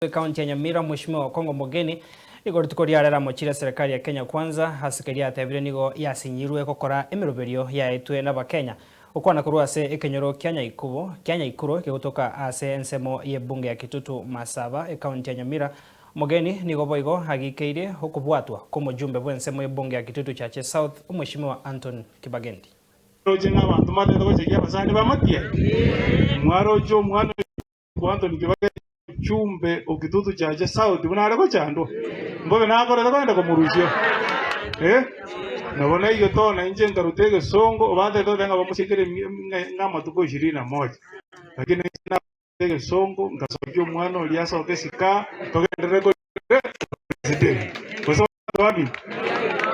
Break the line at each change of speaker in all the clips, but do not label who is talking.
Ekaunti ya Nyamira Mweshimiwa Okong'o Mogeni nigo rituko riarero amochire eserekari ya Kenya Kwanza ase keria atebire nigo yasinyirwe gokora emeroberio yaetwe n'Abakenya gokwana korwa ase ekenyoro kia Nyaikubo kia Nyaikuro kegotoka ase ensemo y'ebunge ya Kitutu Masaba ekaunti ya Nyamira. Mogeni nigo boigo agikeirie okobwatwa kw'omojumbe bw'ensemo y'ebunge ya Kitutu Chache South Omweshimiwa Anton Kibagendi.
Mwaroche ng'a abanto mbatete gochegia abasani b'amatia? Mwaroche omwana oyo Anthony Kibaki Chumbe o Kitutu Chache South buna are gochandwa? Mbobe nakorete kogenda komorusia? Eh? Nabo naiyo tona inche nkaruta egesongo obantete goteba ng'a bamochiekere ng'a amatuko ishirini na moja. Lakini inche naruta egesongo nkasokia omwana oria asoke isiko togenderere korera president. Gose Babi.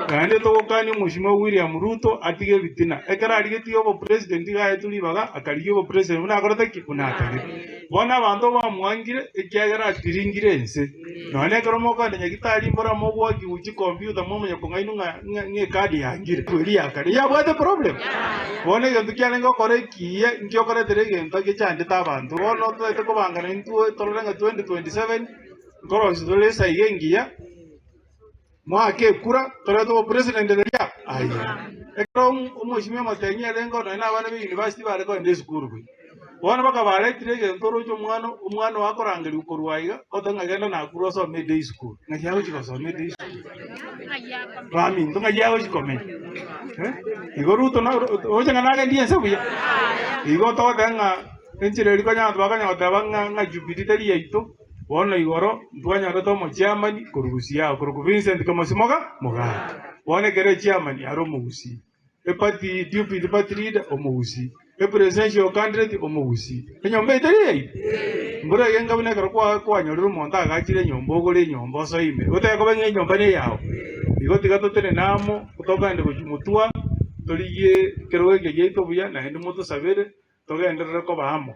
Naende togokania Omweshimiwa William Ruto atige ebitina. Ekero arigetie obopresident iga aetwe ribaga akarigia obopresident buna akorete ki? Buna atagete. Bono abanto bamwangire ekiagera atiringire ense. Nonya ekero mokogenda nyagitari mbora mogoakigwa chikompiuta mwamanya kong'ainwa ng'a ng'a ng'a ekadi yangire. Eria ya kare yabwate problem. Bono egento kiarenge gokora ekiya nkio okoretera egento gechandete abanto. Bono totaete kobangana intwe torore ng'a 2027 nkorosia tore esaiga engiya. Moake ekura, torete obopresident riria? Aye. Ekero omweshimiwa Matiang'i arenge oo nonya na abana be university bare kogenda esukuru buya. Bono bakabaretire egento oroche omwana omwana oo akorangerigwa korwa aiga oteba ng'a genda Nakuru osome eday school. Ng'aki agochi gosoma eday school? Baminto ng'aki agochi komenya? Eh, igo Ruto na oroche ng'a nagendie ense buya? Igo togoteba ng'a enchera eria konya abanto bakonyara goteba ng'a ng'a Jubilee teri yaito. Bono igoro ntwanyorete omochiamani korwa gusii ao, korokwa Vincent Kamosi-Moga Mogaka. Bono ekero echiamani are omogusii, eparty deputy party leader omogusii, epresidential candidate omogusii. Enyomba eye teri yaito? Mbura egenka buna ekero kwa kwanyorire omonto agachire enyomba ogore enyomba osoe ime, otebe kobe ng'a enyomba neyao. Igo tiga totenene amo, togende gochia motwa, torigie ekerogo eke giaito buya, naende motosabere, togenderere koba amo.